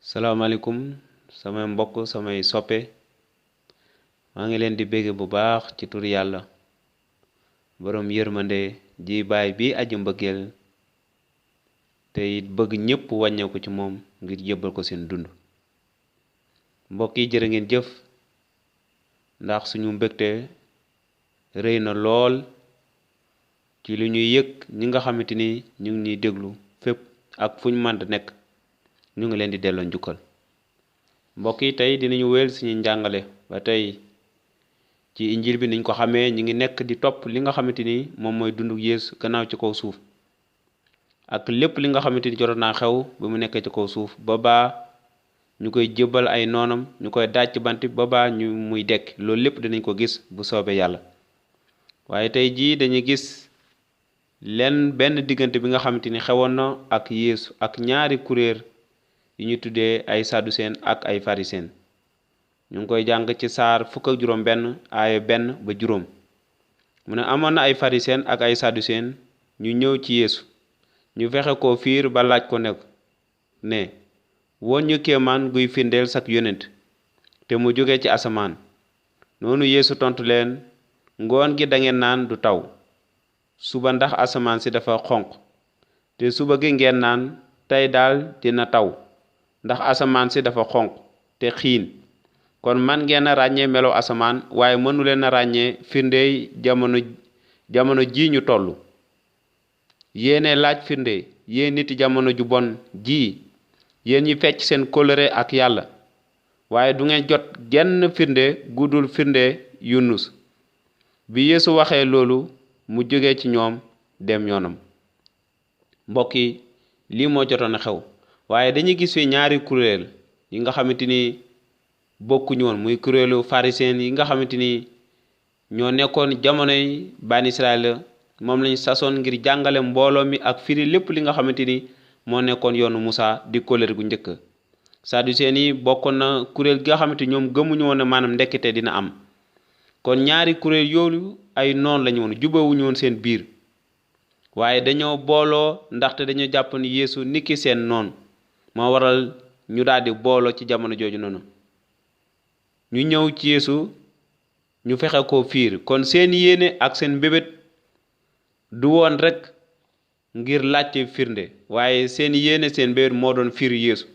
salaamaaleykum samay mbokk samay soppe maa ngi leen di bégge bu baax ci tur yàlla borom yërmande ji baay bi aji mbëggeel te it bëgg ñépp wàññeeku ci moom ngir jébbal ko seen dund mbokk yi jërë ngeen jëf ndax suñu mbégte rëy na lool ci li ñuy yëg ñi nga xamante ni ñu ngi ñuy déglu fépp ak fuñ mën nekk ñu ngi leen di delloo njukkal mbokk yi tey dinañu wéel suñu njàngale ba tey ci injil bi niñ ko xamee ñu ngi nekk di topp li nga xamante ni moom mooy dundu Yeesu gannaaw ci kaw suuf ak lépp li nga xamante ni jotoon naa xew ba mu nekkee ci kaw suuf ba baa ñu koy jébbal ay noonam ñu koy daaj ci bant ba baa ñu muy dekk loolu lépp dinañ ko gis bu soobee yàlla waaye tey jii dañuy gis benn diggante bi nga xamante ni xewoon na ak Yeesu ak ñaari kuréel yi ñu tuddee ay sadduseen ak ay farisen ñu ngi koy jàng ci saar fukk ak juróom benn aaya 1 ba 5 mu ne amoon na ay farisen ak ay sadduseen ñu ñëw ci Yeesu ñu fexe ko fiir ba laaj ko ne woon ñu kéemaan guy firndeel sak yonent te mu jóge ci asamaan noonu Yeesu tontu leen ngoon gi dangeen naan du taw suba ndax asamaan si dafa xonq te suba gi ngeen naan tey daal dina taw ndax asamaan si dafa xonq te xiin kon man ngeen a ràññee melo asamaan waaye mënu leen a ràññee firndey jamono ji ñu toll yéene laaj firnde yéen niti jamono ju bon ji yéen ñi fecc seen kóllëre ak yàlla waaye du ngeen jot genn firnde gudul firnde Yunus bi Yeesu waxee loolu mu jóge ci ñoom dem yoonam mbokk yi lii moo jotoon a xew waaye dañuy gis fi ñaari kuréel yi nga xamante ni bokkuñu woon muy kuréelu pharisien yi nga xamante ni ñoo nekkoon jamonoy bani Israël moom lañu sasoon ngir jàngale mbooloo mi ak firi lépp li nga xamante ni moo nekkoon yoonu Musa di kóllëre gu njëkk sadduseen yi bokkoon na kuréel gi nga xamante ñoom gëmuñu woon ne maanaam ndekkite dina am kon ñaari kuréel yooyu ay noon lañu woon jubawuñu woon seen biir waaye dañoo booloo ndaxte dañoo jàpp ni Yeesu niki seen noon moo waral ñu daldi booloo ci jamono jooju noonu ñu ñëw ci Yeesu ñu fexe ko fiir kon seen yéene ak seen mbébét du woon rekk ngir laajte firnde waaye seen yéene seen mbébét moo doon fiir Yeesu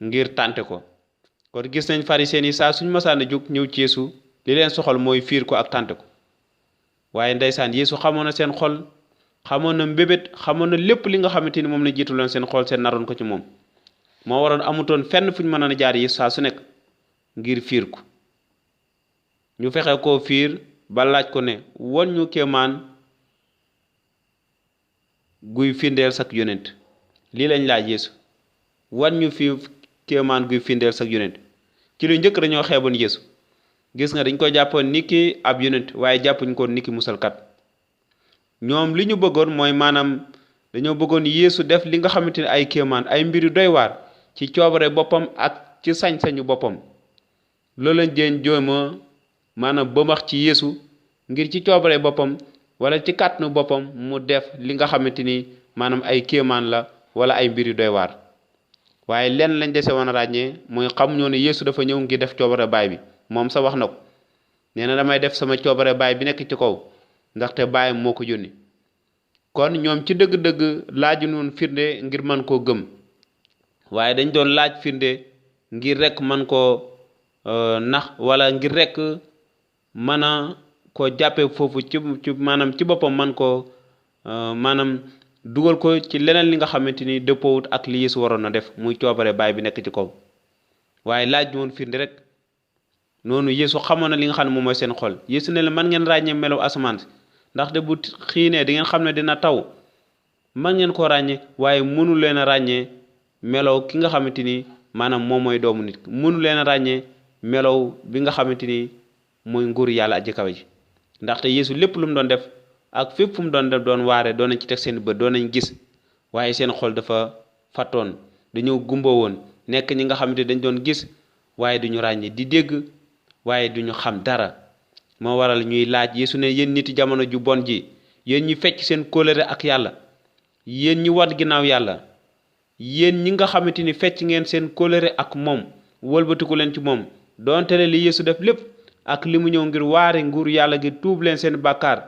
ngir tànte ko kon gis nañ pharisien yi saa suñ masaan a jóg ñëw ci Yeesu li leen soxal mooy fiir ko ak tànte ko waaye ndeysaan Yeesu xamoon na seen xol xamoon na mbébét xamoon na lépp li nga xamante ni moom la jiituloon seen xol seen naroon ko ci moom moo waroon amutoon fenn fu ñu mën a jaar Yeesu saa su nekk ngir fiir ko ñu fexe koo fiir ba laaj ko ne won ñu kéemaan guy firndeel sak yonent lii lañ laaj Yeesu wan ñu fi kéemaan guy firndeel sak yonent ci lu njëkk dañoo xeeboon Yeesu gis nga dañ ko jàppoon niki ab yonent waaye jàppuñ ko niki musalkat ñoom li ñu bëggoon mooy maanaam dañoo bëggoon Yeesu def li nga xamante ne ay kéemaan ay mbir yu doy waar ci coobare boppam ak ci sañ-sañu boppam loolu lañ jeen jooma maanaam bëmax ci Yeesu ngir ci coobare boppam wala ci kàttanu boppam mu def li nga xamante ni maanaam ay kéemaan la wala ay mbir yu doy waar waaye lenn lañ dese woon a ràññee mooy xamuñoo ne Yeesu dafa ñëw ngir def coobare baay bi moom sa wax na ko nee na damay def sama coobare baay bi nekk ci kaw ndaxte baayam moo ko yónni kon ñoom ci dëgg-dëgg laaju noon firnde ngir mën koo gëm waaye dañ doon laaj firnde ngir rekk mën koo nax wala ngir rekk mën a koo jàppe foofu ci maanaam ci boppam man koo maanaam dugal ko ci leneen li nga xamante ni dëppoowut ak li Yeesu waroon na def muy coobare baay bi nekk ci kaw waaye laaj woon firnde rek noonu Yeesu xamoon na li nga xam ne moom mooy seen xol Yeesu ne la man ngeen ràññee melaw asamaan si ndaxte bu xiinee di ngeen xam ne dina taw man ngeen ko ràññee waaye mënu leen a ràññee melaw ki nga xamante ni maanaam moom mooy doomu nit mënu leen a ràññee melaw bi nga xamante ni mooy nguur yàlla aji kawe ji ndaxte Yeesu lépp lu mu doon def ak fépp fu mu doon def doon waare doon nañ ci teg seen bët doon nañ gis waaye seen xol dafa fattoon dañoo gumba woon nekk ñi nga xamante dañ doon gis waaye duñu ràññee di dégg waaye duñu xam dara moo waral ñuy laaj Yeesu ne yéen niti jamono ju bon ji yéen ñi fecc seen kóllëre ak yàlla yéen ñi wat ginnaaw yàlla yéen ñi nga xamante ni fecc ngeen seen kóllëre ak moom wëlbatiku leen ci moom donte li Yeesu def lépp ak li mu ñëw ngir waare nguuru yàlla gi tuub leen seen bàkkaar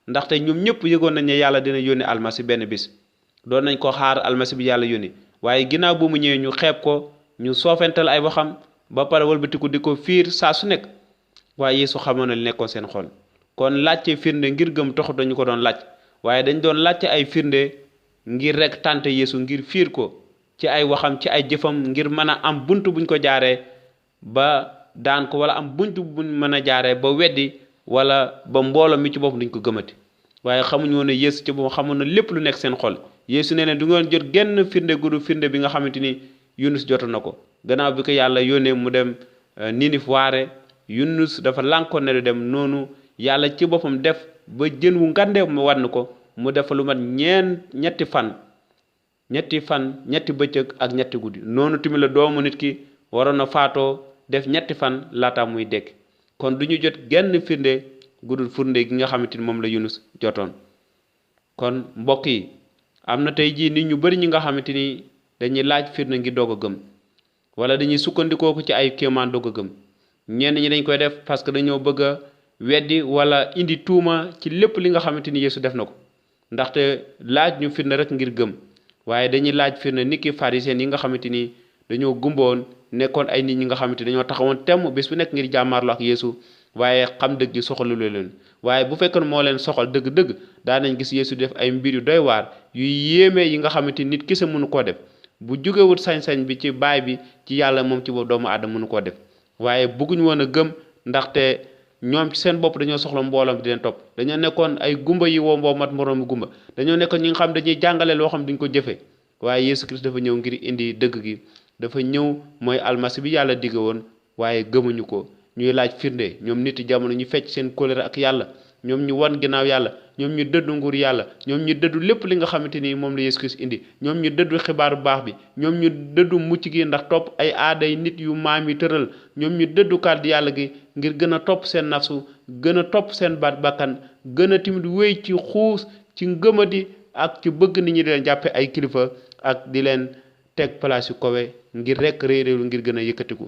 ndaxte ñoom ñëpp yëgoon nañ ne yàlla dina yónni almasi benn bis doon nañ ko xaar almasi bi yàlla yónni waaye ginnaaw bu mu ñëwee ñu xeeb ko ñu soofental ay waxam ba pare wëlbatiku di ko fiir saa su nekk waaye Yeesu xamoon na li nekkoon seen xol kon laajte firnde ngir gëm taxut dañu ko doon laaj waaye dañ doon laajte ay firnde ngir rek tànte Yeesu ngir fiir ko ci ay waxam ci ay jëfam ngir mën a am bunt buñ ko jaaree ba daan ko wala am bunt buñ mën a jaaree ba weddi wala ba mbooloo mi ci boppam duñ ko gëmati waaye xamuñu woon ne Yeesu ci boppam xamoon na lépp lu nekk seen xol Yeesu nee na du ngeen jot genn firnde gudu firnde bi nga xamante ni Yunus jotoon na ko gannaaw bi ko yàlla yónnee mu dem Ninif waare Yunus dafa lànkoon ne du dem noonu yàlla ci boppam def ba jën wu ngande mu wann ko mu def lu mat ñetti fan ñetti bëccëg ak ñetti guddi noonu tamit la doomu nit ki waroon a faatoo def ñetti fan laata muy dekk kon du ñu jot genn firnde gudul firnde gi nga xamante ni moom la Yunus jotoon kon mbokk yi am na tey jii nit ñu bari ñi nga xamante ni dañuy laaj firnde ngir doog a gëm wala dañuy sukkandikoo ko ci ay kéemaan doog a gëm ñenn ñi dañ koy def parce que dañoo bëgg a weddi wala indi tuuma ci lépp li nga xamante ni Yeesu def na ko ndaxte laaj ñu firnde rek ngir gëm waaye dañuy laaj firnde niki pharisien yi nga xamante ni dañoo gumboon nekkoon ay nit ñi nga xamante dañoo taxawoon temm bés bu nekk ngir jàmmaarloo ak Yeesu waaye xam dëgg gi soxalu leen waaye bu fekkoon moo leen soxal dëgg-dëgg daa nañ gis Yeesu def ay mbir yu doy waar yu yéeme yi nga xamante nit kese mënu koo def bu jógewut sañ-sañ bi ci baay bi ci yàlla moom ci boobu doomu aadama mënu koo def waaye bëgguñu woon a gëm ndaxte ñoom ci seen bopp dañoo soxla mbooloom di leen topp dañoo nekkoon ay gumba yi woo mboo mat moroomi gumba dañoo nekkoon ñi nga xam dañuy jàngale loo xam duñ ko jëfe waaye Yeesu Christ dafa ñëw ngir indi dëgg gi dafa ñëw mooy almasi bi yàlla digge woon waaye gëmuñu ko ñuy laaj firnde ñoom nit jamono ñu fecc seen kóllëre ak yàlla ñoom ñu wan ginnaaw yàlla ñoom ñu dëddu nguur yàlla ñoom ñu dëddu lépp li nga xamante ni moom la Yeesu Christ indi ñoom ñu dëddu xibaar bu baax bi ñoom ñu dëddu mucc gi ndax topp ay aaday nit yu maam yi tëral ñoom ñu dëddu kàddu yàlla gi ngir gën a topp seen nafsu gën a topp seen bakkan gën a timit wéy ci xuus ci ngëmadi ak ci bëgg nit ñi di leen jàppe ay kilifa ak di leen teg place yu kowe ngir rek réeréelu ngir gën a yëkkatiku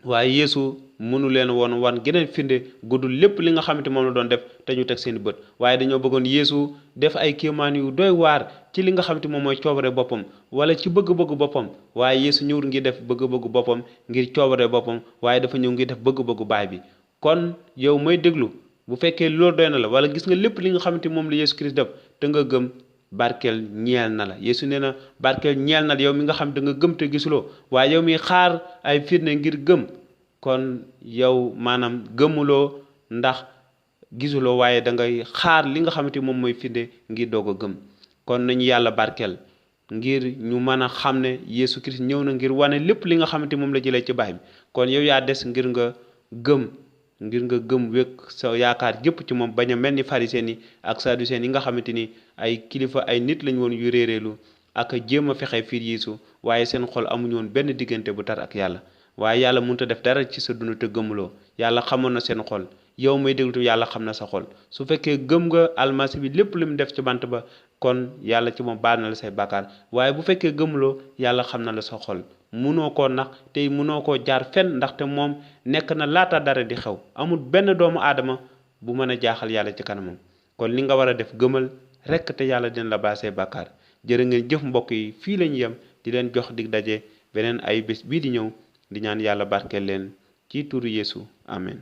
waaye Yeesu mënu leen woon wan geneen firnde guddul lépp li nga xamante moom la doon def te ñu teg seen bët waaye dañoo bëggoon Yeesu def ay kéemaan yu doy waar ci li nga xamante moom mooy coobare boppam wala ci bëgg-bëggu boppam waaye Yeesu ñëwul ngir def bëgg-bëggu boppam ngir coobare boppam waaye dafa ñëw ngir def bëgg-bëggu baay bi kon yow may déglu bu fekkee loolu doy na la wala gis nga lépp li nga xamante moom la Yeesu Christ def te nga gëm barkeel ñeel na la Yeesu nee na barkeel ñeel na la yow mi nga xam da nga gëm te gisuloo waaye yow mi xaar ay firnde ngir gëm kon yow maanaam gëmuloo ndax gisuloo waaye da ngay xaar li nga xamante moom mooy firnde ngir doog a gëm kon nañu yàlla barkeel ngir ñu mën a xam ne Yeesu Christ ñëw na ngir wane lépp li nga xamante moom la jëlee ci baay bi kon yow yaa des ngir nga gëm wékk sa yaakaar jëpp ci moom bañ a mel ni pharisien yi ak sadducéen yi nga xamante ni ay kilifa ay nit lañ woon yu réeréelu ak jéem a fexe fiir Yeesu waaye seen xol amuñu woon benn diggante bu tar ak yàlla waaye yàlla mënut a def dara ci sa dund te gëmuloo yàlla xamoon na seen xol yow may déglu yàlla xam na sa xol su fekkee gëm nga almasi bi lépp lu mu def ci bant ba kon yàlla ci moom baal na la say bàkkaar waaye bu fekkee gëmuloo yàlla xam na la sa xol munoo koo nax tey munoo koo jaar fenn ndaxte moom nekk na laata dara di xew amul benn doomu aadama bu mën a jaaxal yàlla ci kanamam kon li nga war a def gëmal rekk te yàlla dina la baal say bàkkaar jërë ngeen jëf mbokk yi fii lañu yem di leen jox dig daje beneen ay bés bii di ñëw di ñaan yàlla barkeel leen ci turu Yeesu amen